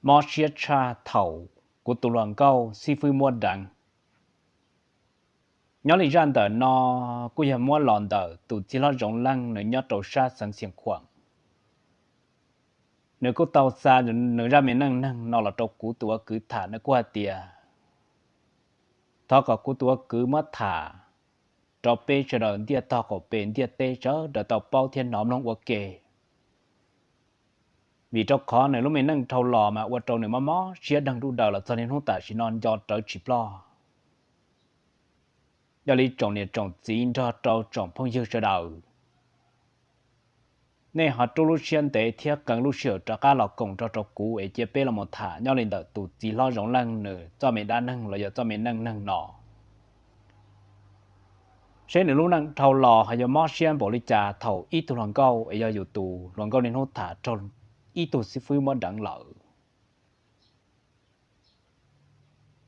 mob siab tshaj thaum kuv tus hluas nkauj xib fwb muab deev. Nyob li zaj ntawm no kuj yog muab los ntawm tus txiv hlob Zoov Leej nws nyob rau sab xeev Xias Khuam. Nws kuj tau xa nws zaj me neej neeg no los rau kuv tus ua kwv tham, nws kuj hais tias thov kom kuv tus ua kwv muab tham rau peb sawv daws ntiaj tog qaum pes ntiaj teb sawv daws tau paub thiab hnov mloog ua ke. Vim rau qhov nws lub me neej dhau los mas ua rau nws mob mob siab deeg dub daws los txog niaj hnub tam sim no nco rawv tsis ploj. Yog li tsoom niam tsoom txiv nrog rau tsoom phooj ywg sawv daws, nej ho rub lub siab ntev thiab qee lub sij hawm rov qab los koom nrog rau kuv es cia peb los mus tham nyob li ntawm tus txiv hlob Zoov Leej nws txoj me dab neeg los yog txoj me neej neeg no, seb nws lub neej dhau los ho yuav mob siab npaum li cas thaum ib tug hluas nkauj es yog yus tus hluas nkauj niaj hnub tham raug ib tug xib fwb muab deev lawm.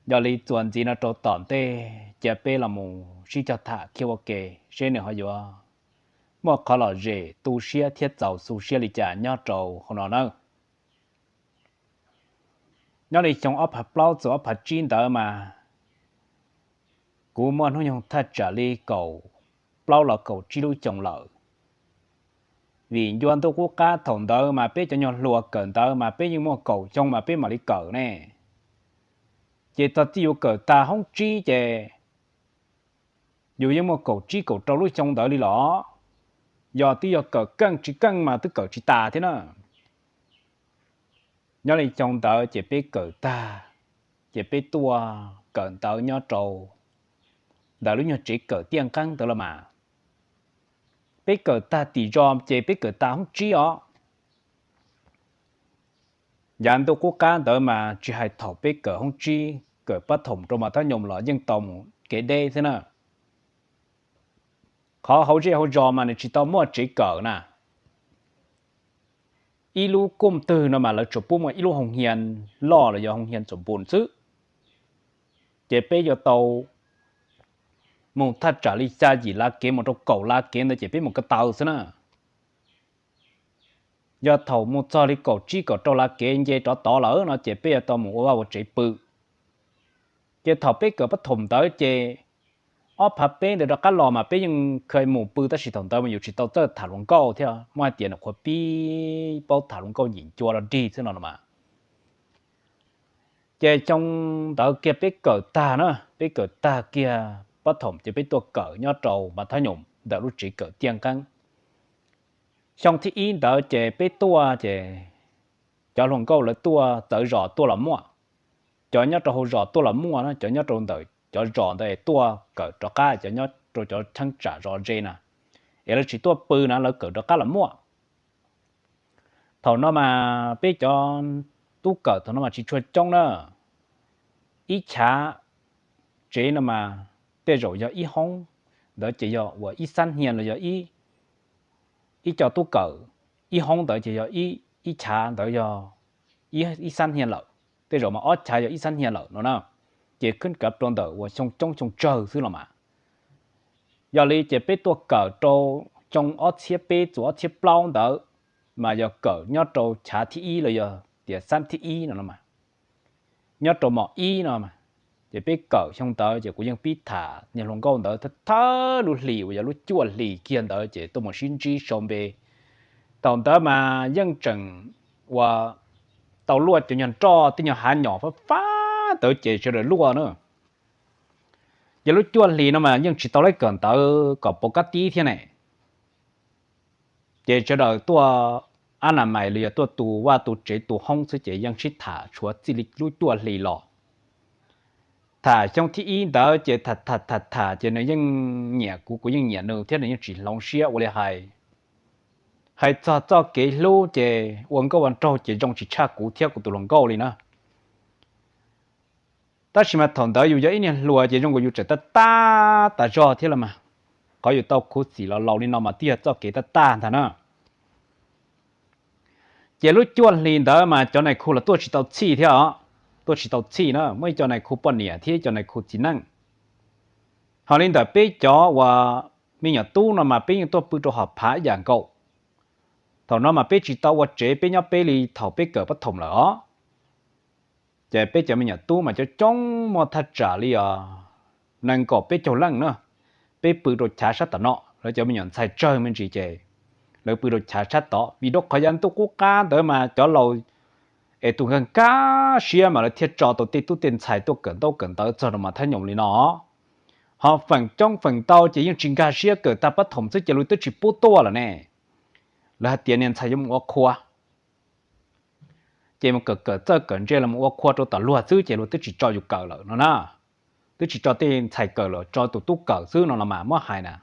Yog li txuas ntxiv no rau tom ntej cia peb los mus sib cog tham khiav ua ke seb nws ho yuav muaj qhov lom zem tu siab thiab txaus xu siab li cas nyob rau hauv no nawb. Nyob li xyoo ob phav plaub txug ob phav tsib ntawd mas kuv muaj hnub nyoog thaj tsam li kaum plaub los kaum tsib lub xyoo lawm. Vim ncua ntuj qub qab thaum ntawd mas peb cov nyuag hluas kawm ntawv mas peb yeej muaj kaum xyoo mas peb mam li kawm ne. Ces txog txij yus kawm tag hoob tsib ces yus yeej muaj kaum tsib kaum rau lub xyoo ntawd li los, yog twb yog kawm keej tsis keej mas twb kawm tsis tas thiab na. Nyob li xyoo ntawd ces peb kawm tag, ces peb tuaj kawm ntawv nyob rau ntawm lub nyuag tsev kawm Tiaj Nqeeb ntawd los mas. Peb kawm tag tim zos ces peb kawm tas hoob tsib os. Yav ntuj qub qab ntawd mas tsis hais thaum peb kawm hoob tsib kawm pab thoom rau mas thab nyoos los yeej tau mus kev deb xwb na. Qhov hauv zej hauv zos mas nws tsis tau muaj tsev kawm na. Ib lub kuj twg no mas lawv tsuas pub muaj ib lub hoo hia loj los yog hoo hia txoom npus xwb. Ces peb yuav tau mus thaj tsam li xya yim lav kev mus rau kaum lav kev ntawd ces peb mus ko taw xwb na. Yog thaum mus txog li kaum tsib kaum rau lav kev nce rov tod lawm no ces peb yuav tau mus ua vaj ua tsev pw. Ces thaum peb kawm pab thoom ntawd ces ob phav peb ntawd rov qab los mas peb yeej kha mus pw tab sis thaum ntawd mas yus tsis tau txawj tham hluas nkauj thiab muaj hais tias nws qhuav pib paub tham hluas nkauj yim ncua los dig xwb no los mas. Ces xyoo ntawd kiag peb kawm tag na, peb kawm tag kiag pab thoom ces peb tuaj kawm nyob rau mas thab nyoos ntawm lub tsev kawm Tiaj Nqeeb. Xyoo thib ib ntawd ces peb tuaj ces cov hluas nkauj lawv tuaj txawv zos tuaj los muaj, cov nyob rau hauv zos tuaj los muaj na, cov nyob rau ntawm cov zos ntawd es tuaj kawm rov qab, cov nyob rau cov cheeb tsam zos ze na, es lawv tsis tuaj pw na lawv kawm rov qab los muaj. Thaum no mas peb cov tub kawm thaum no mas tsis tshua coob na, ib chav tsev no mas tej zaum yog ib hoob ntawd ces yog uas ib xab hnia los yog ib co tub kawm, ib hoob ntawd ces yog ib chav ntawd yog ib xab hnia lawm, tej zaum mas ob chav yog ib xab hnia lawm no na. Ces khwb kav rau ntawm uas xyoo coob xyoo tsawg xwb los mas. Yog li ces peb tuaj kawm rau xyoo ob txhiab peb txug ob txhiab plaub ntawd, mas yog kawm nyob rau chav thib ib los yog tias xab thib ib no no mas, nyob rau mos ib no mas. Ces peb kawm xyoo ntawd ces kuv yeej pib tham niag hluas nkauj ntawd thawj thawj lub hlis uas yog lub cuaj hlis kiag ntawd ces tuaj mus sib ntsib sau npe. Thaum ntawd mas yeej tseem uas tau luaj cov nyuag nroj tej nyuag hav nyom fab fab ntawd ces sawv daws luaj na. Ces lub cuaj hlis no mas yeej tsis tau lab kawm ntawv kom pauv kab tib thiab ne. Ces sawv daws tuaj ab na mais los yog tuaj tu vaj tu tsev tu hoob xwb ces yeej sib tham tshuav txij li lub cuaj hlis los. Tham xyoo thib ib ntawd ces tham tham tham tham ces nws yeej nyiam kuv, kuv yeej nyiam nws thiab nws yeej tsis hloov siab ua li hais. Hais txog txoj kev hlub ces ua nkauj ua nraug ces zoo tsis tshaj kuv thiab kuv tus hluas nkauj li na. Tab sis mas thaum ntawd yus yog ib niag hluas ces zoo nkaus yus tseem tab tab tas zog thiab los mas. Qhov yus tau khuv xim los laus li no mas twb yog txoj kev tab tag ntag na. Ces lub cuaj hlis ntawd mas cov nais khu los tuaj tsis tau txhij thiab os, tuaj tsis tau txhij na, muaj ib co nais khu poj niam thiab ib co nais khu txiv neej. Ho li ntawm peb cov uas me nyuam tub no mas peb yeej tuaj pw rau hom phav ib yam nkaus. Thaum no mas peb tsis tau ua tsev, peb nyob peb li thaum peb kawm pab thoom lawm os. Ces peb cov me nyuam tub mas coob coob muaj thaj tsam li os nees nkaum peb caug leej na, peb pw rau chav sab tom no, lawv cov me nyuam ntxhais tsawg me ntsis ces lawv pw rau chav sab tod, vim rau qhov yav ntuj qub qab ntawd mas cov laus es tus nkag nkag siab mas lawv thiaj tso tau tej tub tej ntxhais tuaj kawm ntaub kawm ntawv txog rau Mas Thab Nyoos li no. Ho feem coob feem ntau ces yeej tsis nkag siab, kawm tag pab thoom xwb ces luag twb tsis pub tuaj lawm ne. Lawv hais tias niag ntxhais yuav mus ua qhua, ces mus kawm kawm txawj kawm ntse los mus ua qhua rau tom luag xwb ces luag twb tsis tso yus kawm lawm no na. Twb tsis tso tej ntxhais kawm lawm, tso tus tub kawm xwb no los mas muab hais na.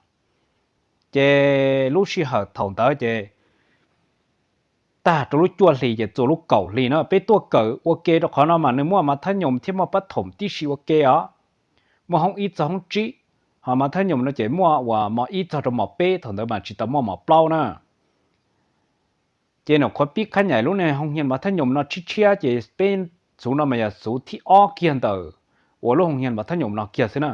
Ces lub sij hawm thaum ntawd ces tag rau lub cuaj hlis ces txuas lub kaum hlis na peb tuaj kawm ua ke, rau qhov no mas nws muaj Mas Thab Nyoos thiab muaj pab thoom tib si ua ke os. Muaj hoob ib txog hoob tsib, ho Mas Thab Nyoos no ces muaj uas mos ib txog rau mos peb, thaum ntawd mas tsis tau muaj mos plaub na. Ces nyuam qhuav pib khab nyaim lub niag hoo hias Mas Thab Nyoos no tshiab tshiab ces peb xub no mas yog xub thib ob kiag ntawm uas lub hoo hias Mas Thab Nyoos no kiag xwb na.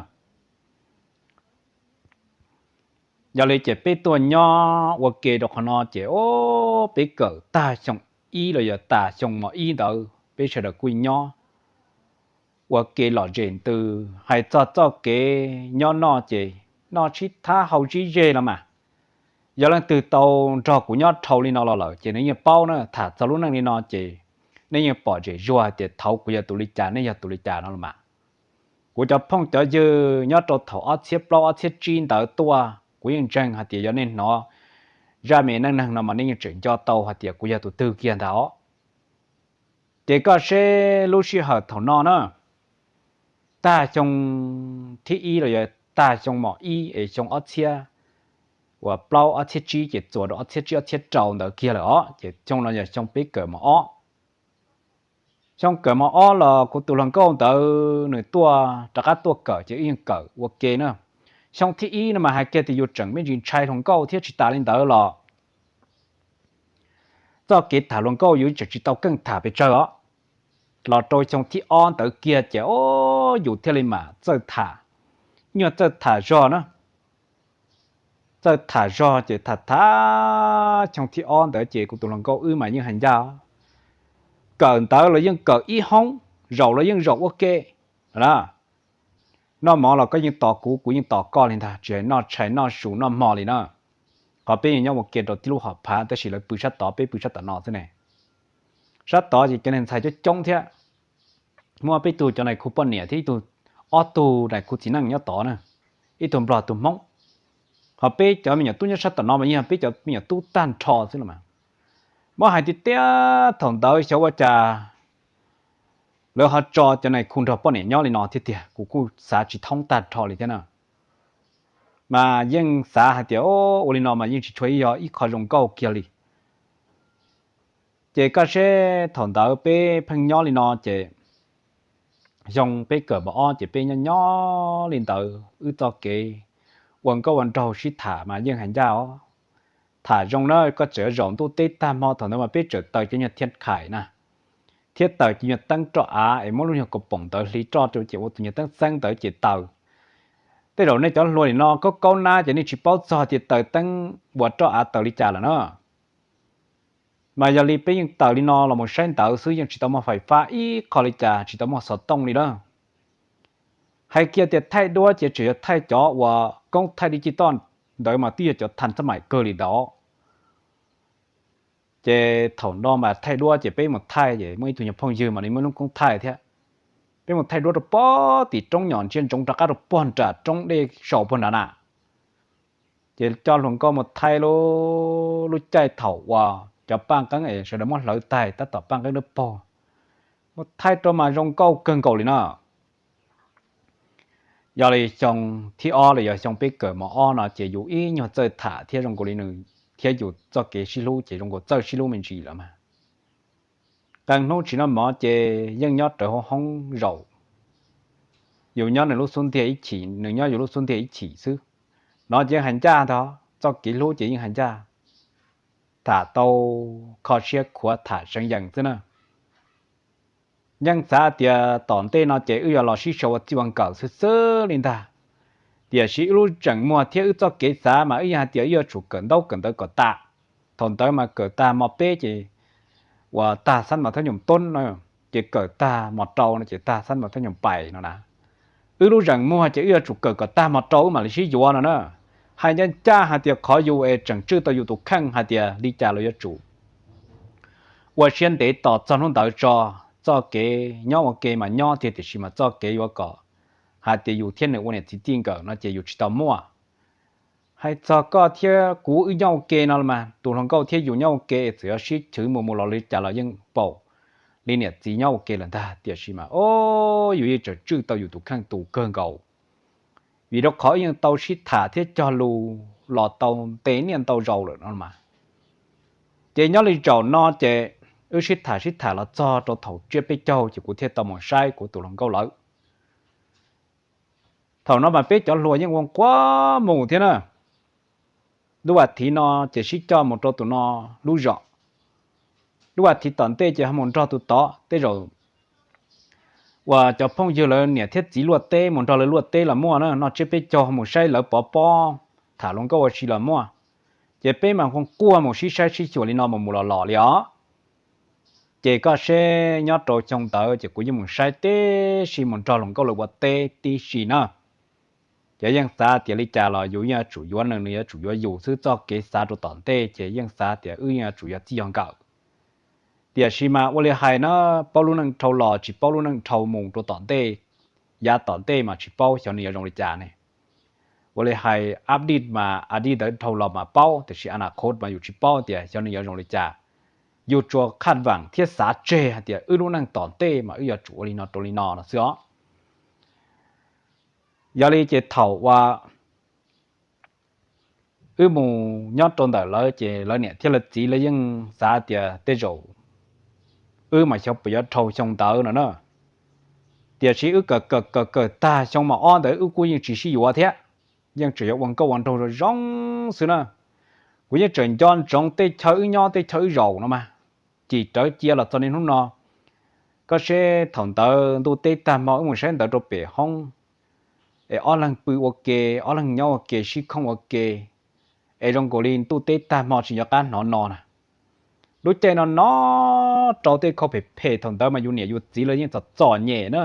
Yog li ces peb tuaj nyob ua ke rau qhov no ces o, peb kawm tag xyoo ib los yog tas xyoo mos ib ntawd peb sawv daws kuj nyob ua ke lom zem ntws. Hais txog txoj kev nyob noj ces noj sib thab haus sib ze los mas, yog leej twg tau nrog kuv nyob dhau li no los lawm ces nej yeej paub na, tham txog lub neej li no ces nej yeej pom zem zuag hais tias thaum kuv yog tus li cas nej yog tus li cas no los mas. Kuv cov phooj cov ywg nyob rau thaum ob txhiab plaub ob txhiab tsib ntawd tuaj kuv yeej ntseeg hais tias yog nej hnov zaj me neej neeg no mas nej yeej tseem nco tau hais tias kuv yog tus twg kiag ntag os. Ces koj seb lub sij hawm thaum no na, tag xyoo thib ib los yog tag xyoo mos ib es xyoo ob txhiab uas plaub ob txhiab tsib ces txuas rau ob txhiab tsib ob txhiab rau ntawd kiag lawm os, ces xyoo no yog xyoo peb kawm mos ob. Xyoo kawm mos ob los kuv tus hluas nkauj ntawd nws tuaj rov qab tuaj kawm ces wb yeej kawm ua ke na. Xyoo thib ib no mas hais kiag tias yus tseem me ntsis ntshai hluas nkauj thiab tsis tas li ntawd los txoj kev tham hluas nkauj yus tseem tsis tau keej tham pes tsawg os. Los rau xyoo thib ob ntawd kiag ces o, yus thiaj li mam txawj tham, nyuag txawj tham zog na. Txawj tham zog ces tham tham xyoo thib ob ntawd ces kuv tus hluas nkauj wb mas yeej hais ncaj, kawm ntawv los yeej kawm ib hoob, zaum los yeej zaum ua ke. Noj mov los koj yeej tos kuv, kuv yeej tos koj li ntag, tsis hais noj tshais noj su noj hmo li na. Qhov peb yeej nyob ua ke rau tib lub hom phav tab sis lawv pw sab tod peb pw sab tom no xwb ne. Sab tod ces cov niag ntxhais coob coob thiab, muaj peb tug cov nais khu poj niam thiab ib tug, ob tug nais khu txiv neej nyob tod na, ib tug nplog tus hmoob. Ho peb cov me nyuam tub nyob sab tom no mas yeej yog peb cov me nyuam tub tag nrho xwb los mas. Muab hais tiag tiag thaum ntawd xyov ua cas lawv ho tso cov nais khu nrog poj niam nyob li no thiab tiag, kuv kuj xav tsis thoob tag nrho li thiab na. Mas yeej xav hais tias ua li no mas yeej tsis tshua yog ib qho zoo nkauj kiag li. Ces koj seb thaum ntawd peb pheej nyob li no ces xyoo peb kawm mos ob ces peb nyob nyob li ntawd wb txoj kev ua nkauj ua nraug sib tham mas yeej hais ncaj os. Tham zoo na koj txawm yuav zaum ntuj teb tag hmo thaum ntawd mas peb txawm taws cov nyuag thiaj khais na, thiab taws cov nyuag teeb roj av es muab lub nyuag kaus poom ntawd hliv roj rau ces ua tus nyuag teeb xeeb ntawd ces taws. Tej zaum nej cov hluas nim no kaub kaub nab ces nej tsis paub txog tias taws teeb uas roj av taws li cas lawm na. Mas yog li peb yeej taws li no los mus saib ntawv xwb, yeej tsis tau muaj fais fab ib qho li cas, tsis tau muaj xov tooj li na. Hais kiag tias thaij duab ces tseem yuav thaij cov uas koob thaij dib ci toj ntawd mas twb yog cov than xab maim kawg li ntawd. Ces thaum no mas thaij duab ces peb mus thaij ces muaj ib tug nyuag phooj ywg mas nws muaj lub koob thaij thiab. Peb mus thaij duab rau pem tim roob nyom ntsia ntsoov rov qab rau puag nram roob dej sau puag nrad na. Ces coj hluas nkauj mus thaij lub, lub caij thaum uas cov paj nqeeb es sawv daws muab hlawv tag tab tom paj nqeeb dawb paug, mus thaij rau mas zoo nkauj kawg nkaus li na. Yog li xyoo thib ob los yog xyoo peb kawm mos ob no ces yus ib nyuag txawj tham thiab zoo nkaus li nws thiab yus txoj kev sib hlub ces zoo nkaus txawj sib hlub me ntsis lawm mas. Qee hnub tsis noj mov ces yeej nyob rawv hauv hoob zaum, yus nyob nws lub xub ntiag ib chim, nws nyob yus lub xub ntiag ib chim xwb. No ces yeej hais ncaj ntag, txoj kev hlub ces yeej hais ncaj, tham tau kho siab khuav tham seev yees xwb na. Yeej xav tias tom ntej no ces wb yuav los sib sau ua txij ua nkawm xwb xwb li ntag, tiam sis wb lub tseem muag thiab wb txoj kev xav mas wb yeej hais tias wb yuav tsum kawm ntaub kawm ntawv kom tas. Thaum ntawd mas kawm tag mos peb ces uas tag xab mas thab nyum toob no ces kawm tag mos rau no ces tag xab mas thab nyoos pais no na. Wb lub zeem muag ces wb yuav tsum kawm kom tag mos rau wb mam li sib yuav no na. Hais ncaj ncaj hais tias qhov yus es tseem tswj tau yus tus kheej hais tias li cas los yuav tsum ua siab ntev tos txog hnub ntawd tso. Txoj kev nyob ua ke mas nyob tiag, tiam sis mas txoj kev yuav kom hais tias yus thiab nws ua niam txiv txij nkawm no ces yus tsis tau muaj. Hais txog koj thiab kuv wb nyob ua ke no los mas tus hluas nkauj thiab yus nyob ua ke txawm yuav sib chwv mus mus los li cas los yeej paum li niam txiv nyob ua ke lawm ntag, tiam sis mas o, yus yeej tseem tswj tau yus tus kheej tus kawg nkaus. Vim rau qhov wb yeej tau sib tham thiab cog lus los tau ntev niaj ntau zaus lawm no mas. Ces nyob li zaum no ces wb sib tham sib tham los txog rau thaum tsiab peb caug ces kuv thiaj tau mus saib kuv tus hluas nkauj lawm. Thaum no mas peb cov hluas yeej ua nquag mus thiab na. Lub as thiv no ces sib coj mus rau tus no lub zos. Lub as thiv tom ntej ces ho mus nrog tus tod. Tej zaum uas cov phooj ywg lawv niam thiab txiv luaj teb mus nrog lawv luaj teb los muaj na, noj tsiab peb caug ho mus saib lawv pov pob, tham hluas nkauj ua si los muaj. Ces peb mas nquag nquag mus sib saib sib xyuas li no mus mus los los li os. Ces koj seb nyob rau xyoo ntawd ces kuv yeej mus saib tib si, mus nrog hluas nkauj lawv ua teb tib si na. Ces yeej xav tias li cas los yus yeej yuav tsum yuav nws, nws yuav tsum yuav yus xwb. Txoj kev xav rau tom ntej ces yeej xav tias wb yeej yuav tsum yog txij yog nkawm. Tiam sis mas ua li hais na, paub lub neej dhau los tsis paub lub neej dhau mus rau tom ntej. Yav tom ntej mas tsis paub xyov nws yuav zoo li cas ne. Ua li hais update mas a dij ntawd dhau los mas paub, tiam sis a na khod mas yus tsis paub tias xyov nws yuav zoo li cas. Yus tsuas khaj vam thiab xav tseg hais tias wb lub neej tom ntej mas wb yuav tsum ua li no rau li no no xwb os. Yog li ces thaum uas wb mus nyob rau ntawm lawv ces lawv niam thiab lawv txiv lawv yeej xav tias tej zaum wb mas xyov puas yuav dhau xyoo ntawd no na. Tiam sis wb kawm kawm kawm kawm tag xyoo mos ob ntawd wb kuj yeej tsis sib yuav thiab, yeej tseem yuav ua nkauj ua nraug zoo zoo xwb na. Kuv yeej tseem nco ntsoov tej chaw wb nyob tej chaw wb zaum no mas, cim rawv cia los txog niaj hnub no. Koj seb thaum ntawd ntuj teb tag hmo wb mus saib ntawv rau pem hoob, es ob leeg pw ua ke, ob leeg nyob ua ke sib khoob ua ke, es zoo nkaus li ntuj teb tag hmo tsis nco qab hnov no na. Lub caij no no rau tej khau phem phem, thaum ntawd mas yus niam yus txiv lawv yeej txom txom nyem na.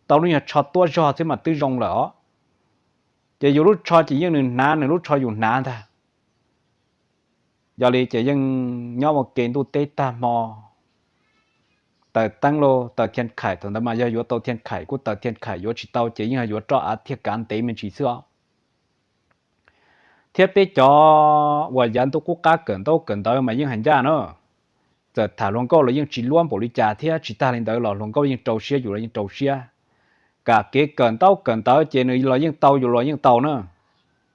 Tau lub nyuag tsho tuab zog xwb mas twb zoo lawm os. Ces yus lub tsho ces yeej nws hnav, nws lub tsho yus hnav ntag. Yog li ces yeej nyob ua ke ntuj teb tag hmo. Taws teeb los taws thiaj khais, thaum ntawd mas yog yuav tau thiaj khais kuj taws thiaj khais, yuav tsis tau ces yeej yuav roj av thiaj kav ntev me ntsis xwb os. Thiab peb cov uas yav ntuj qub qab kawm ntaub kawm ntawv mas yeej hais ncaj na. Txawm tham hluas nkauj los yeej tsis luab npaum li cas thiab, tsis tag li ntawd los hluas nkauj yeej rau siab, yus los yeej rau siab. Kam kev kawm ntaub kawm ntawv ces nws los yeej tau, yus los yeej tau na.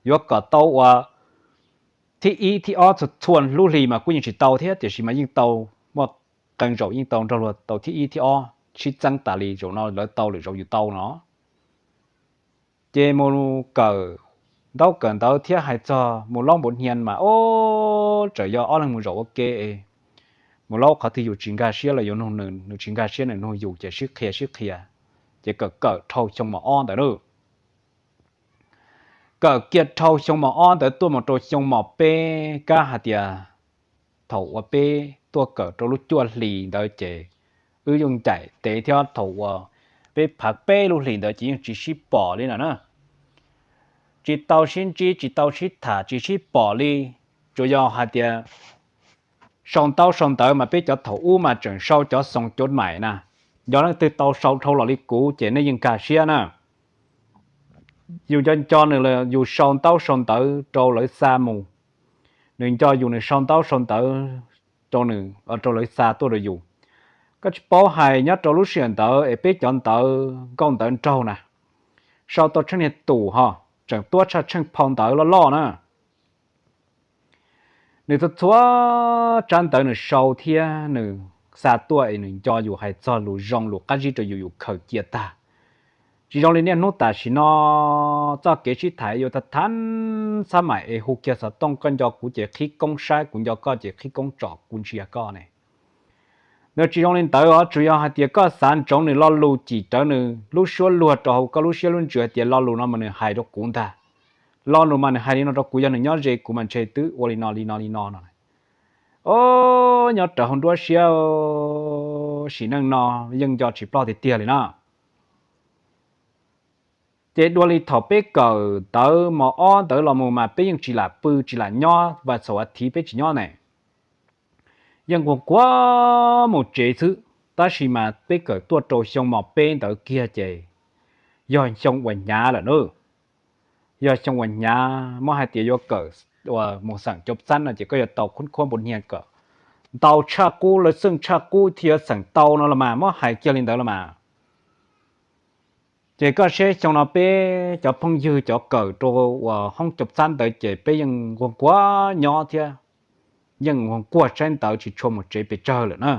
Yuav kom tau uas thib ib thib ob txhua txhua lub hlis mas kuj yeej tsis tau thiab, tiam sis mas yeej tau, muaj qee zaum yeej tau nrog luag tau thib ib thib ob sib txeeb tas li, zaum no lawv tau lwm zaum yus tau no. Ces mus kawm ntaub kawm ntawv thiab hais txog mus laub npaum hnia mas o, txawm yog ob leeg mus zaum ua ke, mus laub qhov twg yus tsis nkag siab los yuav nug nws, nws tsis nkag siab nws nug yus ces sib qhia sib qhia. Ces kawm kawm dhau xyoo mos ob ntawd na. Kawm kiag dhau xyoo mos ob ntawd tuaj mus rau xyoo mos peb kab hais tias thaum uas peb tuaj kawm rau lub cuaj hlis ntawd ces wb yeej ncaim tev thiab, thaum uas peb phav peb lub hlis ntawd ces yeej tsis sib pom li lawm na. Tsis tau sib ntsib, tsis tau sib tham, tsis sib pom li. Tsuas yog hais tias sau ntaub sau ntawv mas peb cov thaum ub mas tseem sau cov xoos cov maim na. Yog leej twg tau sau dhau los li kuv ces nej yeej nkag siab na. Yus nco nco nws, yus sau ntaub sau ntawv rau lawv xa mus, nws nco yus nws sau ntaub sau ntawv rau nws, rau lawv xa tuaj rau yus. Koj tsis paub hais nyob rau lub sij hawm ntawd es peb cov ntawv nkauj ntawv nraug na, sau tau tsheej niag tus ho, tseem tuab tshaj tsheej phau ntawv loj loj na. Nws txhua txhua tsab ntawv nws sau thiab nws xa tuaj es nws nco yus, hais txog lus zoo lus qab zib rau yus, yus khaws cia tag. Tsis zoo li niaj hnub tam sim no, txoj kev sib tham yuav tha thab xab maim es hu kiag xov tooj, koj nco kuv ces qhib koob saib, kuv nco koj ces qhib koob tsom, kuv ntsia koj ne. Nws tsis zoo li ntawd os, tsuas yog hais tias koj xav ntsoov nws lo lus, cim rawv nws lub suab luag rau hauv koj lub siab lub ntsws hais tias lo lus no mas nws hais rau kuv ntag. Lo lus mas nws hais li no rau kuv, yog nws nyob ze kuv mas ntshe twb ua li no li no li no no. O, nyob raws hauv nruab siab sim neej no yeej nco tsis ploj tiag tiag li na. Ces dua li thaum peb kawm ntawv mos ob ntawd los mus mas peb yeej tsis lam pw tsis lam nyob, vas xaum as thiv peb tsis nyob ne, yeej nquag nquag mus tsev xwb. Tab sis mas peb kawm tuaj rau xyoo mos peb ntawd kiag ces yog xyoo uas hnyav lawm na. Yog xyoo uas hnyav muab hais tias yuav kawm mus xeem cov xab no ces koj yuav tau khuab khuab npua niag kawm ntau tshaj qub, lawv xeej tshaj qub thiaj yuav xeem tau no los mas, muab hais kiag li ntawd los mas. Ces koj saib xyoo no peb cov phooj ywg cov kawm rau uas hoob cov xab ntawd ces peb yeej nquag nquag nyob thiab yeej nquag nquag saib ntawv tsis tshua mus tsev pes tsawg lawm na.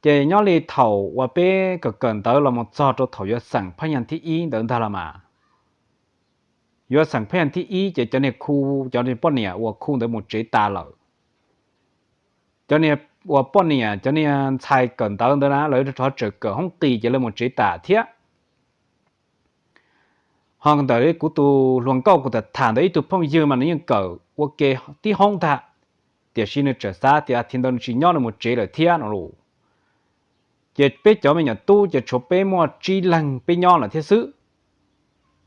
Ces nyob li thaum uas peb kawm kawm ntawv los mus txog rau thaum yuav xeem phab nyas thib ib ntawd ntag los mas, yuav xeem phab nyas thib ib ces cov niag khu, cov niag poj niam uas khu ntawd mus tsev tas lawm. Cov niag uas poj niam, cov niag ntxhais kawm ntawv ntawd na lawv rov tseem kawm hoob qis ces lawv mus tsev tas thiab. Ho ntawm kuv tus hluas nkauj kuv tham tham ntawd ib tug phooj ywg mas nws yeej kawm ua ke tib hoob ntag, tiam sis nws txawm xav tias thiv ntawd nws tsis nyob nws mus tsev lawm thiab no los. Ces peb cov me nyuam tub ces tshuav peb muaj tsib leeg peb nyob lawm thiab xwb.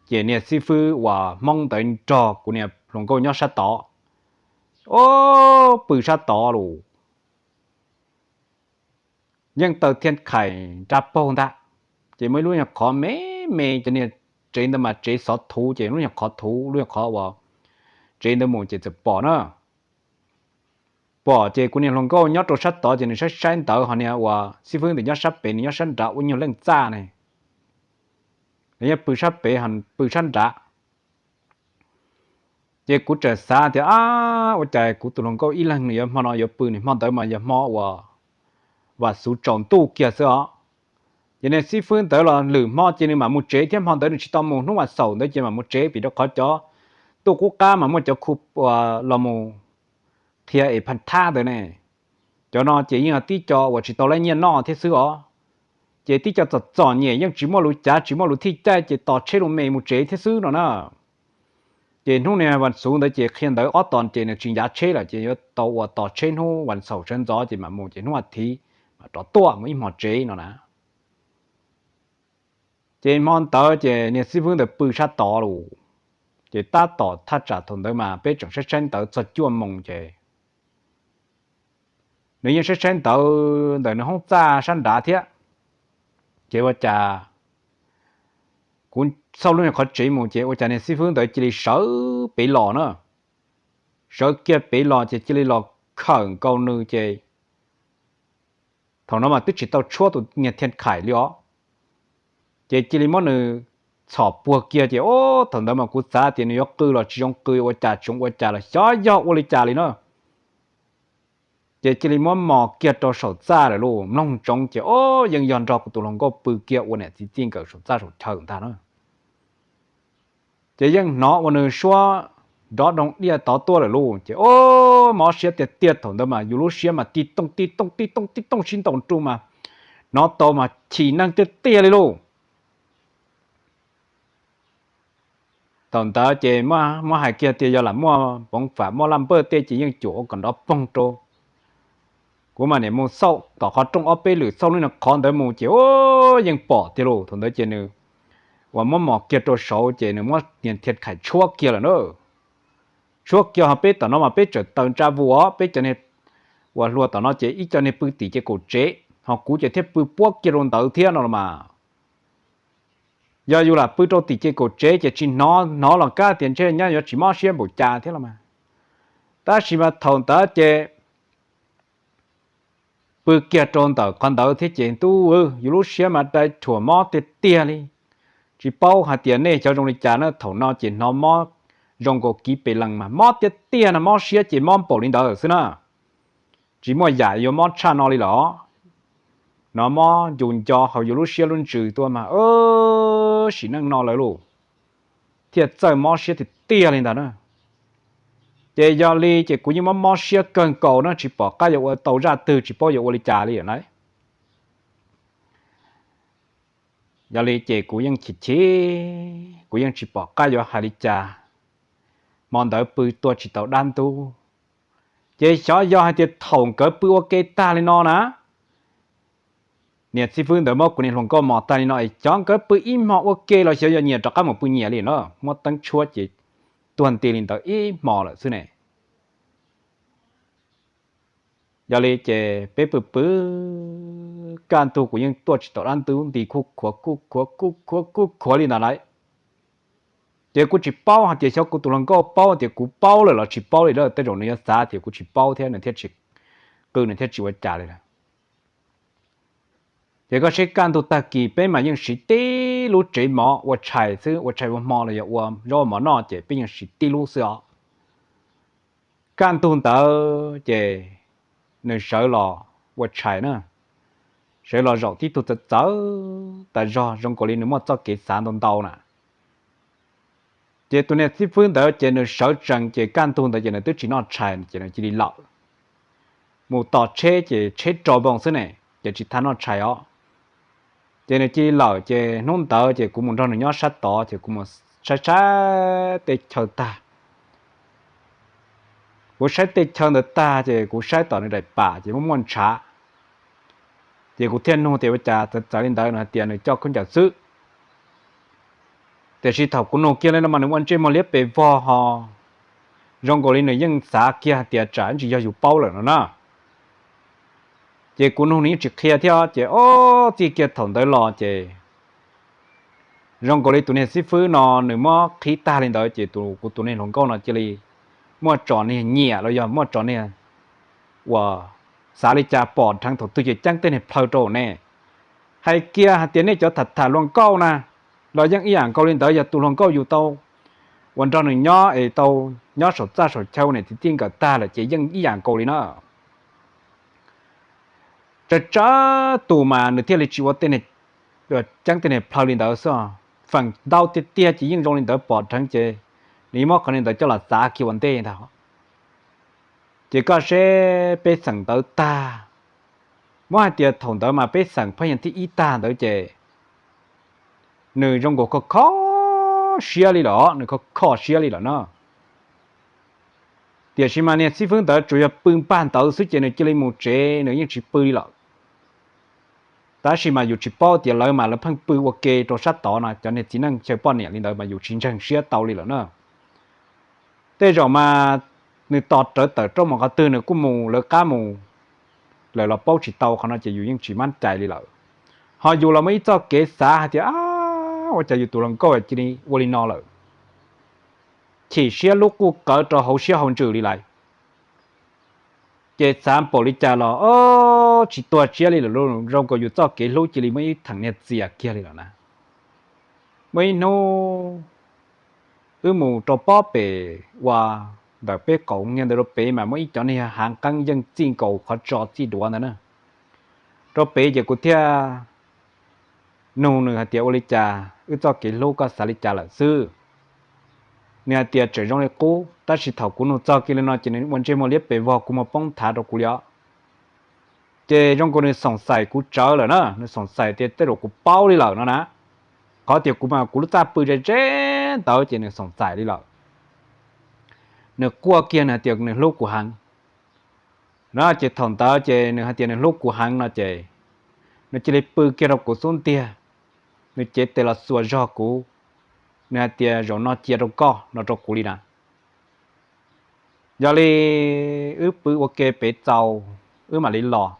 Ces niag xib fwb uas Hmoob ntawd nrog kuv niag hluas nkauj nyob sab tod, o, pw sab tod los yeej taws thiaj khais nra paug ntag. Ces muaj ib lub nyuag qhov me me, cov niag tsev ntawd mas tsev xov thuv, ces lub nyuag qhov thuv, lub nyuag qhov uas tsev ntawd mus ces txawm pom na. Pom ces kuv niag hluas nkauj nyob rau sab tod ces nws saib saib ntawv, ho niag uas xib fwb ntawd nyob sab pem, nws nyob sab nrad ua nyuag leej txaj ne. Nws nyob pw sab pem, pw sab nrad. Ces kuv txawm xav tias, ab, ua cas kuv tus hluas nkauj ib leeg nws yuav hmo no yuav pw, nws hmo ntawd mas yog hmo uas vam xuv tsaus ntuj kiag xwb os. Ces niag xib fwb ntawd los lwm hmo ces nws mam mus tsev thiab, hmo ntawd nws tsis tau mus, hnub vas xaum ntawd ces mam mus tsev, vim rau qhov cov ntuj qub qab mas muaj cov khu los mus qhia es phaj thab ntawd ne. Cov no ces yeej tib co uas tsis tau laib nyiaj noj thiab xwb os. Ces tib co txom txom nyem yeej tsis muaj lus cav tsis muaj lus thij caij ces tos tsheb lus me mus tsev thiab xwb no na. Ces hnub niag vas xuv ntawd ces qhia ntawv ob tog ces nws tsis ncav tsheb lawm ces yuav tau uas tos tsheb hnub vas xaum sawv ntxov ces mam mus, ces hnub vas thiv mam rov tuaj mus ib hmos tsev no na. Ces hmo ntawd ces niag xib fwb ntawd pw sab tod los, ces tab tom thaj tsam thaum ntawd mas peb tseem saib saib ntawv txog cuaj moos ces nws yeej saib saib ntawv ntawm nws hoob txaj sab nrad thiab. Ces ua cas kuv xauj lub nyuag qhov tsev mus ces ua cas niag xib fwb ntawd cia li sawv pem los na. Sawv kiag pem los ces cia li los khawm nkaus nws ces thaum no mas twb tsis tau tshuab tus niag thiaj khais li os. Ces cia li muab nws txhom puag kiag ces, o, thaum ntawd mas kuv xav tias nws yuav qw los tsis zoo qw, ua cas tsis zoo ua cas los xyov yog ua li cas li na. Ces cia li muab mos kiag rau saum txaj lawm lauj, mloog ntsoov ces, o, yeej yog nrog kuv tus hluas nkauj pw kiag ua niam txiv txij nkawm saum txaj saum chaw ntag na. Ces yeej hnov ua nws suab nrov doo diaj tod tuaj lawm lauj, ces, o, mob siab tiag tiag, thaum ntawd mas yus lub siab mas tib tooj tib tooj tib tooj tib tooj sib ntaus nruj mas hnov tau mas chim neeg tiag tiag li lauj. Thaum ntawd ces muab hais kiag tias yog lam muaj poov fam muaj laj npawj tej ces yeej cuam ua kom nrov poog rau. Kuv mas niam mus xauj tom qhov rooj ob peb lwm, xauj lub nyuag qhov ntawd mus ces, o, yeej pom tiag lauj. Thaum ntawd ces nws uas muab mos kiag rau saud ces nws muab niag thiaj khais tshuab kiag lawm na. Tshuab kiag ho peb tom no mas peb tseem taws ntsa vus os, peb cov niag uas hluas tom no ces ib co niag pw tim ces kaum tsev, ho kuv ces thiaj pw puab kiag rau ntawd thiab no los mas. Yog yus lam pw rau tim ces kaum tsev ces tsis hnov, hnov los kab tias ntshe nyab yuav tsis mob siab npaum cas thiab los mas. Tab sis mas thaum ntawd ces pw kiag rau ntawm qhov ntawd thiab ces ntuj, yus lub siab mas dai rhuam mob tiag tiag li. Tsis paub hais tias nej xyov zoo li cas na, thaum no ces hnov mob zoo nkaus kiv pes lees mas mob tiag tiag no, mob siab ces mob npaum li ntawd xwb na. Tsis muaj yam yuav mob tshaj no li los. Hnov mob ncus nco hauv yus lub siab lub ntsws tuaj mas, sim neej no lawm lauj, thiaj txawj mob siab tiag tiag li ntawd na. Ces yog li ces kuv yeej mob mob siab kawg nkaus na, tsis pom qab yuav ua tau zaj twg, tsis paub yuav ua li cas li na. Yog li ces kuv yeej chim chim, kuv yeej tsis pom qab yuav hais li cas. Hmo ntawd pw tuaj tsis tau dab ntub, ces xyov yog hais tias thaum nkawd pw ua ke tag li no na, niam xib fwb ntawd muab kuv niag hluas nkauj mos tag li no es xyov nkawd pw ib hmo ua ke los xyov yog nyias rov qab mus pw nyias li no, muab teeb tshuab ces tuag nti li ntawd ib hmo lawm xwb ne. Yog li ces peb pw pw, kaj ntug kuv yeej tuaj tsis tau dab ntub nti, kuj khuav kuj khuav kuj khuav kuj khuav li ntawd lawm. Ces kuv tsis paub hais tias xyov kuv tus hluas nkauj paub tias kuv paub lawm los tsis paub li, tej zaum nws yuav xav tias kuv tsis paub thiab nws thiaj tsis qw, nws thiaj tsis ua cas li lawm. Ces koj saib kaj ntug tag kis peb mas yeej siv tib lub tsev mov ua tshais xwb, ua tshais ua hmo los yog ua zaub ua mov noj ces peb yeej siv tib lub xwb os. Kaj ntug ntawd ces nws sawv los ua tshais na, sawv los zaum tib tug txawv txawv tas zog zoo nkaus li nws muaj txoj kev xav ntau ntau na. Ces tus niag xib fwb ntawd ces nws sawv tsees ces kaj ntug ntawd ces nws twb tsis noj tshais ces nws cia li lawm. Mus tos tsheb ces tsheb rau npoo xwb ne, ces tsis tau noj tshais os. Ces nws cia li lawm ces hnub ntawd ces kuv mus nrog nws nyob sab tod ces kuv mus saib saib tej chaw tag. Kuv saib tej chaw ntawd tag ces kuv saib tom nws daim pam ces muaj muaj ntshav. Ces kuv thiaj nug tias ua cas txawv txawv li ntawd, nws hais tias nws coj khaub ncaws xwb. Tiam sis thaum kuv nug kiag li no mas nws ua ntsej muag liab pes vog ho zoo nkaus li nws yeej xav kiag hais tias tsam ntsis yog yus paub lawm no na. Ces kuv nug nws yeej tsis qhia thiab ces ob txij kiag thaum ntawd los ces zoo nkaus li tus niag xib fwb no nws muab qhib tag li ntawd ces kuv tus niag hluas nkauj no cia li muaj tso niag nyiam los yog muaj tso niag uas xav li cas pom dheev thaum twg ces ceeb tej niag plhaw rau ne. Hais kiag hais tias nej cov tham tham hluas nkauj na los yeej ib yam nkaus li ntawd, yog tus hluas nkauj yus tau uas nrog nws nyob es tau nyob saum txaj saum chaw niam txiv tij nkawm tag lawm ces yeej ib yam nkaus li na. Tsawg tsawg tus mas nws thiaj li tsis ua tej, ceeb tej niag plhaw li ntawd xwb. Feem ntau tiag tiag ces yeej zoo li ntawd pom dheev ces nws muab qhov li ntawd coj los xav kiag ua ntej ntag. Ces koj seb peb xeem ntawd tag, muab hais tias thaum ntawd mas peb xeem pheej yog thib ib tag ntawd ces nws zoo nkaus kho kho siab li lawm, nws kho kho siab li lawm no. Tiam sis mas niag xib fwb ntawd tsuas yog pw npaj ntawd xwb ces nws cia li mus tsev, nws yeej tsis pw li lawm. Tab sis mas yus tsis paub tias lawv mas lawv pheej pw ua ke rau sab tod no, cov niag txiv neej xyaw poj niam li ntawd mas yus tsis ntseeg siab tau li lawm na. Tej zaum mas nws tos rawv tawm rau mus qhov twg nws kuj mus lawv qab mus lawm los paub tsis tau, qhov no ces yus yeej tsis mab cai li lawm. Ho yus los muaj ib txoj kev xav hais tias ua cas yus tus hluas nkauj cia li ua li no lawm, chim siab lub quj qawv rau hauv siab hauv ntsws li lawm. Ces xav npaum li cas los tsis tuag siab li lawm, zoo nkaus yus txoj kev hlub cia li muaj ib theem niag txias kiag li lawm na. Muaj ib hnub wb mus rau pob pem ua ntawm peb qaum niag ntawd rau pem mas muaj ib cov niag hav qeeb yeej txij nkaus qhov tso txij duav ntawd na. Rau pem ces kuv thiaj nug nws hais tias ua li cas wb txoj kev hlub koj xav li cas lawm xwb. Nws hais tias tseem zoo li qub, tab sis thaum kuv nug txog kiag li no ces nws ua ntsej muag liab pes vog kua muag poob nthav rau kuv li os. Ces zoo nkaus nws xoom xaim kuv tsawv lawm na, nws xoom xaim tias tej zaum kuv paub li lawm no na. Qhov tias kuv mas kuv lub txaj pw ze ze ntawd ces nws xoom xaim li lawm. Nws quaj kiag nws hais tias nws hlub kuv heev no. Ces thaum ntawd ces nws hais tias nws hlub kuv heev no ces nws cia li pw kiag rau kuv xub ntiag, nws cev tes los xuas zog kuv, nws hais tias zaum no cia rau koj no rau kuv li na. Yog li wb pw ua ke pem txaus wb mam li los,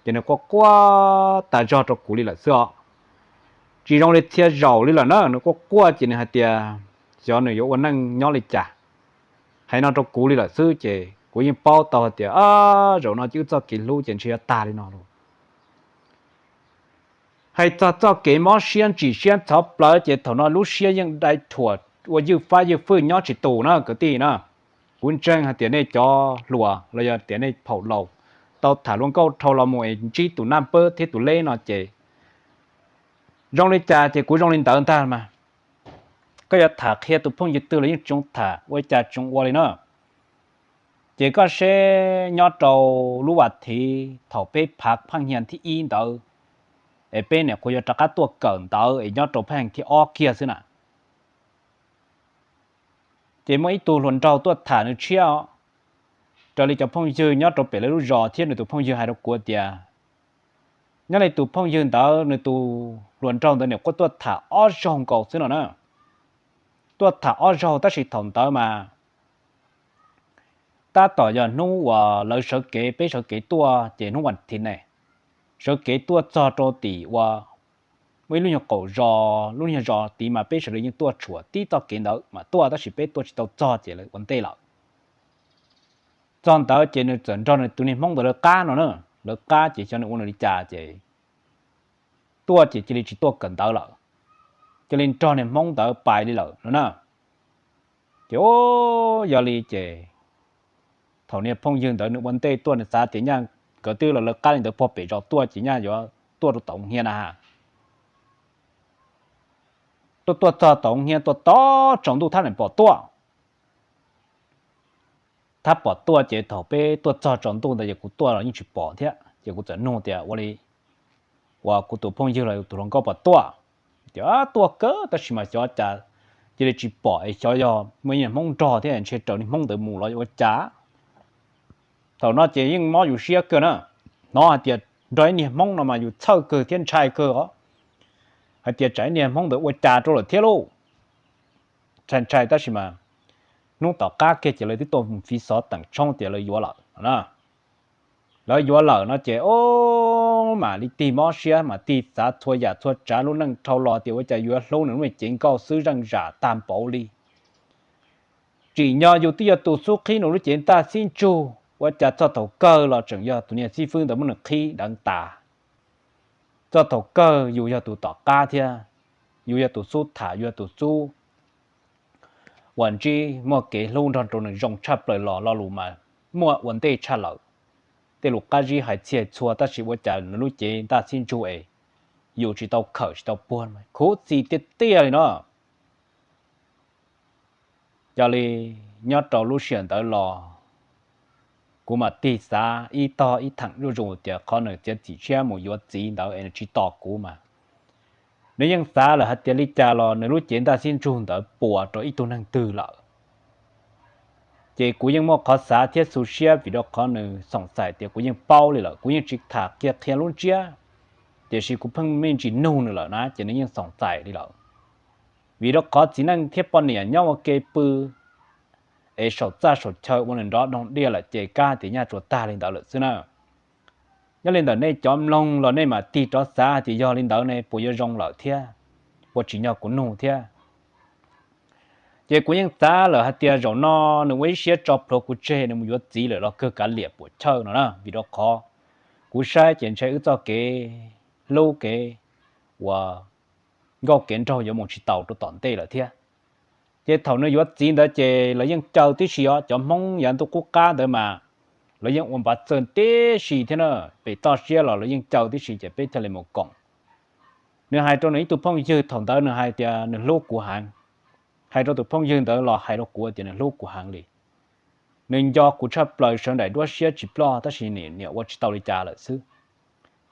ces nws quaj quaj tas zog rau kuv li lawm xwb os. Tsis zoo li txhia zaum li lawm na, nws quaj quaj ces nws hais tias xyov nws yuav ua neej nyob li cas, hais no rau kuv li lawm xwb ces kuv yeej paub tau hais tias zaum no ces wb txoj kev hlub ces ntshe yuav tag li no lauj. Hais txog txoj kev mob siab ntsim siab ntxhov plawv ces thaum no lub siab yeej dai thuam ua ywj fab ywj fwj nyob tsis tus na kwv tij na. Kuv ntseeg hais tias nej cov hluas los yog tias nej phaum laus tau tham hluas nkauj dhau los mus es ntsib tus naj npawb thiab tus leb no ces zoo li cas ces kuv zoo li ntawd ntag mas. Koj yuav tham qhia tus phooj ywg twg los yeej tsis zoo tham, ua li cas tsis zoo ua li na. Ces koj seb nyob rau lub vas thiv thaum peb phav phaaj hia thib ib ntawd, es peb niam qhuav yuav rov qab tuaj kawm ntawv es nyob rau phaaj hia thib ob kiag xwb na. Ces muaj ib tug hluas nraug tuaj tham nws tshiab os, raws li cov phooj ywg nyob rau pem lawv lub zos thiab nws tus phooj ywg hais rau kuv tias Nyob li tus phooj ywg ntawd nws tus hluas nraug ntawd niam quaj tuaj tham ob zaug nkaus xwb no na. Tuaj tham ob zaug tab sis thaum ntawd mas tab tom yog hnub uas lawv sawv kev, peb sawv kev tuaj ces hnub vas thiv ne, sawv kev tuaj txog rau tim ua muaj ib lub nyuag qaum zos, lub nyuag zos tid mas peb sawv daws yeej tuaj tshuam tib txoj kev ntawd mas tuaj tab sis peb tuaj tsis tau txog ces lawv ua ntej lawm. Txog ntawd ces nws txawm nrog nws tus niag hmoob ntawd lawv qab no na, lawv qab ces xyov nws ua nws li cas ces tuaj ces cia li tsis tuaj kawm ntawv lawm, cia li nrog niag hmoob ntawd pais li lawm no na. Ces yog li ces thaum niag phooj ywg ntawd nws ua ntej tuaj nws xav tias nyaj nkawd twb los lawv qab li ntawd puag pem zos tuaj ces nyaj yuav tuaj rau tom hia na ha. Tuaj tuaj txog tom hia tuaj tob tsaus ntuj thab niam pom tuaj. Thab pom tuaj ces thaum peb tuaj txog tsaus ntuj ntawd ces kuv tuaj los yeej tsis pom thiab ces kuv txawm nug tias ua li uas kuv tus phooj ywg los tus hluas nkauj pom tuaj. Ces tuaj kawg tab sis mas xyov cas cia li tsis pom es xyov yog muaj niag hmoob nrog thiab ntshe raws niag hmoob ntawd mus los ua cas. Thaum no ces yeej mob yus siab kawg na, hnov hais tias nrog ib niag hmoob no mas yus txhawj kawg thiab ntshai kawg os, hais tias tsam ib niag hmoob ntawd ua cas rau lawm thiab lauj. Ntshai ntshai tab sis mas hnub tom qab kiag ces lawv twb tuaj fiv xov teem tshoob tias lawv yuav lawm no na. Lawv yuav lawm no ces o, mam li tig mob siab mam tig xav txhua yam txhua tsav lub neej dhau los tias ua cas yuav hlub nws lub me cev nkauj xwb zeej zam tag npaum li. Tsim nyog yus twb yog tus xub qhib nws lub cev ntaj xib ntsug ua cas txog thaum kawg los tseem yog tus niag xib fwb ntawd muab nws qhib deev tas. Txog thaum kawg yus yog tus tom qab thiab, yus yog tus xub tham, yus yog tus xub uas ntsib muaj kev hlub nrog rau nws zoo tshaj plaws los lo lus mas muaj ua ntej tshaj lawm. Tej lus qab zib hais txhij txhua tab sis ua cas nws lub cev ntaj xib ntsug es yus tsis tau khawm tsis tau puag, khuv xim tiag tiag li no. Yog li nyob rau lub sij hawm ntawd los kuv mam tig xav ib tog ib theem zuj zus tias qhov nws txiav txim siab mus yuav txiv ntawd es nws tsis tos kuv mas nws yeej xav lawm hais tias li cas los nws lub cev ntaj xib ntsug ntawd puas rau ib tug neeg twg lawm. Ces kuv yeej muaj qhov xav thiab xu siab vim rau qhov nws xoom xaim tias kuv yeej paub li lawm, kuv yeej tsis tham qhia qhia lub ntsiab, tiam sis kuv pheej me ntsis nug nws lawm na ces nws yeej xoom xaim li lawm. Vim rau qhov txiv neej thiab poj niam nyob ua ke pw es saum txaj saum chaw ua nws nrov doog diaj lawm ces kab tias nyaj tsuas tag li ntawd lawm xwb na. Nyob li ntawm nej cov mloog los nej mam tig rov xav tias yog li ntawd ne puas yuav zoo lawm thiab, puas tsim nyog kuv nug thiab. Ces kuv yeej xav lawm hais tias zaum no nws ua ib siab tso plhuav kuv tseg nws mus yuav txiv lawm los kawg kav liam puam chawj no na, vim rau qhov kuv saib ces ntshe wb txoj kev hlub kev uas nkauj kev nraug yuav mus tsis taus rau tom ntej lawm thiab. Ces thaum nws yuav txiv ntawd ces lawv yeej caw tib si os, cov Hmoob yav ntuj qub qab ntawd mas lawv yeej ua npav txawj tib si thiab na, pem toj siab los lawv yeej caw tib si ces peb thiaj li mus koom. Nws hais rau nws ib tug phooj ywg thaum ntawd nws hais tias nws hlub kuv heev. Hais rau tus phooj ywg ntawd los hais rau kuv tias nws hlub kuv heev li. Nws nco kuv tshaj plaws sawv daim duab siab tsis ploj tab sis niam ua tsis tau li cas lawm xwb.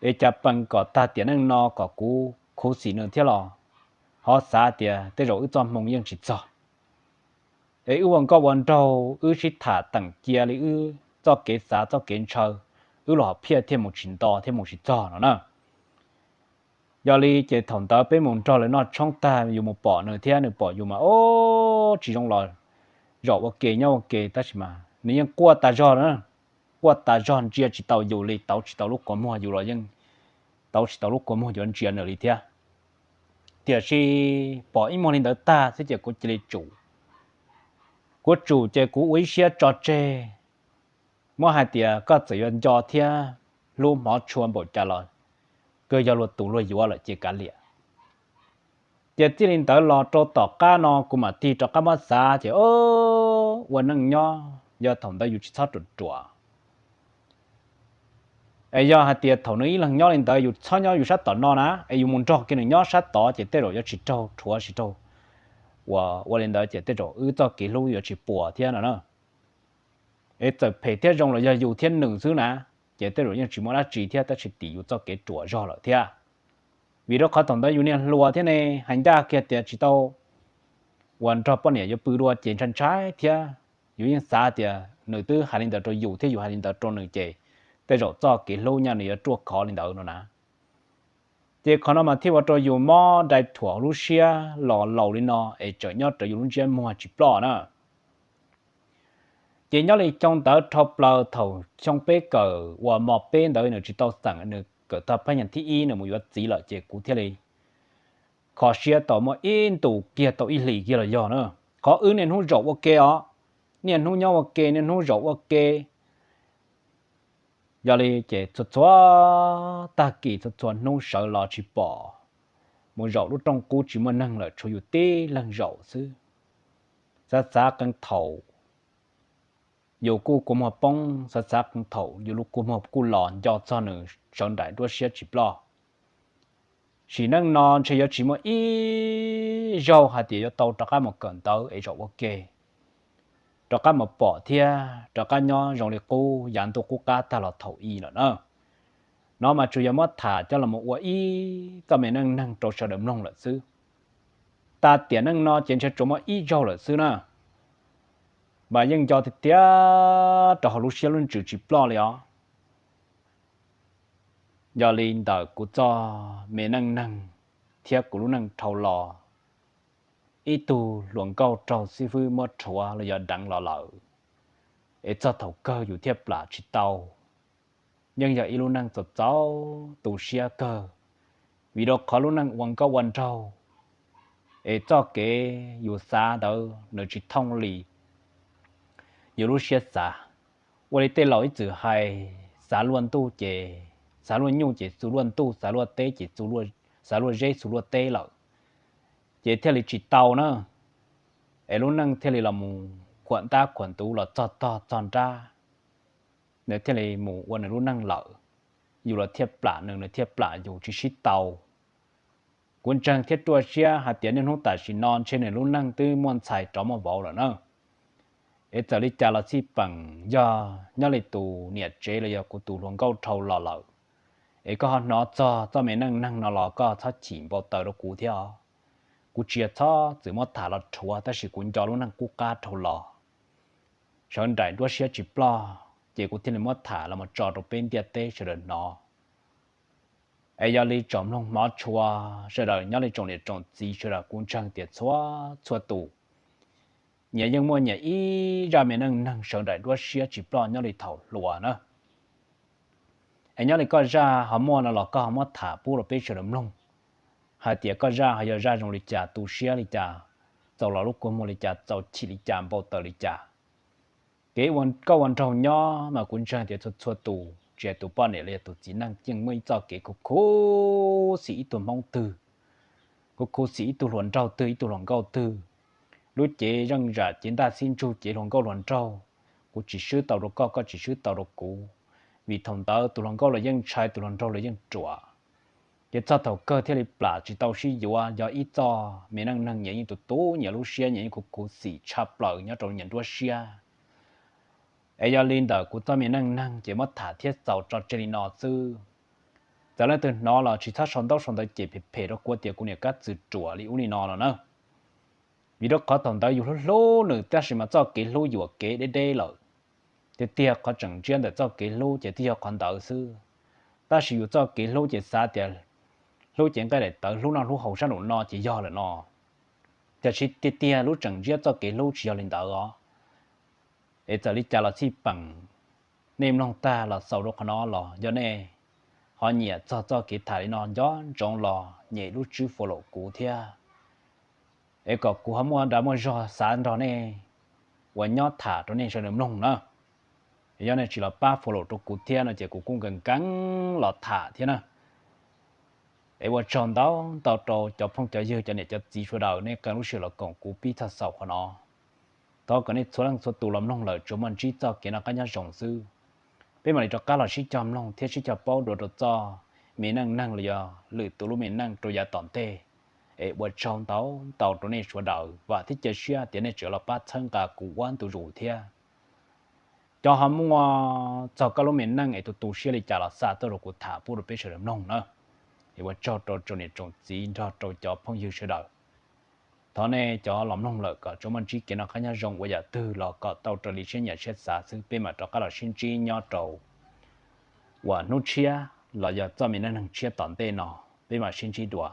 Es cas pees kom tag tiam neej no kom kuv khuv xim nws thiab los ho xav tias tej zaum wb txoj hmoo yeej tsis txog. Es wb ua nkauj ua nraug wb sib tham teem cia li wb txoj kev xav txoj kev ntshaw, wb los ho phiaj thiaj mus tsis nto thiab mus tsis txog no na. Yog li ces thaum ntawd peb mus nrog lawv noj tshoob tag yus mus pom nws thiab nws pom yus mas o, tsis zoo los zaum ua ke nyob ua ke tab sis mas nws yeej quaj tas zog na, quaj tas zog ntsia tsis tau yus li, tauv tsis tau lub kua muag yus los yeej, tauv tsis tau lub kua muag yuav ntsia nws li thiab. Tiam sis pom ib muag li ntawd tag xwb ces kuv cia li tsum. Kuv tsum ces kuv ua ib siab tso tseg, muab hais tias koj txawm yuav nco thiab hlub hmov tshua npaum cas los kawg yog luag tus luag yuav lawm ces kav liam. Ces txij li ntawd los rau tom qab no kuv mam tig rov qab muab xav ces ua neej nyob yog thaum ntawd yus tsis txhob ruam ruam. Es yog hais tias thaum nws ib leeg nyob li ntawd yus txhob nyob yus sab tom no na, es yus mus nrog kiag nws nyob sab tod ces tej zaum yuav tsis raug rhuav tsis raug uas ua li ntawd ces tej zaum wb txoj kev hlub yuav tsis puas thiab no na. Es txawm phem thiab zoo los yog yus thiab nws xwb na, ces tej zaum yeej tsis muaj dab tsi thiab tab sis tim yus txoj kev ruam zog lawm thiab. Vim rau qhov thaum ntawd yus niag hluas thiab ne, hais ncaj kiag tias tsis tau uas nrog poj niam yuav pw dua ces ntshai ntshai thiab. Yus yeej xav tias nws twb hais li ntawd rau yus thiab yus hais li ntawd rau nws ces tej zaum txoj kev hlub nyaj nws yuav ruaj khov li ntawd no na. Ces qhov no mas thiaj ua rau yus mob dai thuam lub siab los laus li no es tseem nyob rawv yus lub ntsiab muag tsis ploj na. Ces nyob li xyoo ntawd dhau plaws thaum xyoo peb kawm uas mos peb ntawd nws tsis tau xeem, nws kawm tag phab nyas thib ib nws mus yuav txiv lawm ces kuv thiaj li kho siab tau muaj ib ntus kiag tau ib hlis kiag los yog na. Qhov wb niaj hnub zaum ua ke os, niaj hnub nyob ua ke, niaj hnub zaum ua ke. Yog li ces txhua txhua tag kis txhua txhua hnub sawv los tsis pom, mus zaum lub rooj qub tsis muaj neeg lawm, tshuav yus tib leeg zaum xwb. Xav xav qee thaum yus kuj kua muag poob, xav xav qee thaum yus lub kua muag kuj los nco txog nws sawv nraim nruab siab tsis ploj. Sim neej no ntshe yuav tsis muaj ib zaug hais tias yuav tau rov qab mus kawm ntawv es zaum ua ke, rov qab mus pom thiab rov qab nyob zoo li qub yav ntuj qub qab tag los thaum i lawm na. No mas tsuas yog muab tham coj los ua ib txoj me neej neeg rau sawv daws mloog lawm xwb. Tag tiam neej no ces ntshe tsuas muaj ib zaug lawm xwb na, mas yeej nco tiag tiag rau hauv lub siab lub ntsws tsis ploj li os. Yog li ntawm kuv txoj me neej neeg thiab kuv lub neej dhau los, ib tug hluas nkauj raug xib fwb muab rhuav los yog deev los lawm, es txog thaum kawg yus thiaj plam tsis tau. Yeej yog ib lub neej txaus txaus tu siab kawg, vim rau qhov lub neej ua nkauj ua nraug, es txoj kev yus xav ntawd nws tsis thooj li yus lub siab xav. Ua li tej laus ib txwm hais, xav luaj ntuj ces, xav luaj nyuj ces txu luaj ntuj, xav luaj teb ces, xav luaj zeb txu luaj teb lawm, ces thiaj li tsis tau na. Es lub neej thiaj li los mus khuam ntab khuam ntuv los txog tog txog nrab, nws thiaj li mus ua nws lub neej lawm. Yus los thiaj plam nws, nws thiaj plam yus tsis sib tau. Kuv ntseeg thiab ruaj siab hais tias niaj hnub tam sim no ntshe nws lub neej twb muaj ntxhais rov muaj vauv lawm na. Es txawm li cas los xij peem yog nyob li tus niam tsev los yog kuv tus hluas nkauj dhau los lawm, es koj ho hnov txog txoj me neej neeg no los koj txhob chim npau taws rau kuv thiab os. Kuv tsis yog txhob txwm muab tham los rhuav, tab sis kuv nco lub neej qub qab dhau los, sawv nraim nruab siab tsis ploj, ces kuv thiaj li muab tham los mus tso rau peb ntiaj teb sawv daws hnov. Es yog li tsoom mloog hmov tshua sawv daws nyob li tsoom niam tsoom txiv sawv daws, kuv ntseeg tias txhua txhua tus nyias yeej muaj nyias ib zaj me neej neeg sawv nraim nruab siab tsis ploj nyob li thaum hluas na. Es nyob li koj zaj ho muaj no los koj ho muab tham pub rau peb sawv daws mloog, hais tias koj zaj ho yog zaj zoo li cas, tu siab li cas, txaus los lub kua muag li cas, txaus chim li cas, npau taws li cas. Kev ua nkauj ua nraug nyob mas kuv ntseeg tias txhua txhua tus, tsis hais tus poj niam los yog tus txiv neej, yeej muaj ib txoj kev khuv khuv xim ib tug hmoob twg, khuv khuv xim ib tug hluas nraug twg, ib tug hluas nkauj twg. Lub cev zeej zam cev ntaj xib ntsug cev hluas nkauj hluas nraug, kuv tsis swb tau rau koj, koj tsis swb tau rau kuv, vim thaum ntawd tus hluas nkauj los yeej ntshai, tus hluas nraug los yeej ruam. Ces txog thaum kawg thiaj li plam tsis tau sib yuav, yog ib txoj me neej neeg nyias yeej tu tu nyias lub siab, nyias yeej khuv khuv xim tshaj plaws nyob rau nyias nruab siab. Es yog li ntawm kuv txoj me neej neeg ces muab tham thiab xaus tso tseg li no xwb. Txawm leej twg hnov los tsis txhob sau ntaub sau ntawv cem phem phem rau kuv tias kuv niam kab txwm ruam li ub li no los na. Vim rau qhov thaum ntawd yus hlub hlub nws tab sis mas txoj kev hlub yuam kev deb deb lawm. Tiag tiag qhov tseem ntsiab ntawm txoj kev hlub ces twb yog qhov ntawd xwb. Tab sis yus txoj kev hlub ces xav tias hlub cev nqaij daim tawv, hlub noj hlub haus sab nraum no ces yog lawm no. Tiam sis tiag tiag lub tseem ntsiab txoj kev hlub tsis yog li ntawd os. Es txawm li cas los xij peem, nej mloog tag los xaus rau qhov no los yog nej ho nyiam txog txoj kev tham li no nco ntsoov los nyem lub tswb follow kuv thiab, es kom kuv ho muaj dag muaj zog xav nrog nej uas nyob tham rau nej sawv daws mloog na. Yog nej tsis los pab follow rau kuv thiab no ces kuv kuj nkees nkees los tham thiab na. Es ua tsaug ntau ntau rau cov phooj cov ywg cov niam cov txiv sawv daws nej qee lub sij hawm los koom kuv pib txog xaus qhov no. Thov kom nej txhua leej txhua tus los mloog lawm tsuas muaj ntsib txoj kev noj qab nyob zoo xwb. Peb mam li rov qab los sib cog mloog thiab sib cog paub dua rau txoj me neej neeg los yog lwm tus lub me neej rau yav tom ntej. Es ua tsaug ntau ntau rau nej sawv daws, vam thiab cia siab tias nej tseem los pab txhawb nqa kuv ua ntu zus thiab. Cov ho muaj txog koj lub me neej es tu tu siab li cas los xa tuaj rau kuv tham pub rau peb sawv daws mloog na. Es ua tsaug rau tsoom niam tsoom txiv nrog rau cov phooj ywg sawv daws. Thov nej cov los mloog lawm kom tsuas muaj ntsib kev noj qab nyob zoo ua yam twg los kom tau raws li siab nyiam siab xav xwb, peb mam rov qab los sib ntsib nyob rau uas hnub tshiab los yog txoj me neej neeg tshiab tom ntej no. Peb mam sib ntsib dua.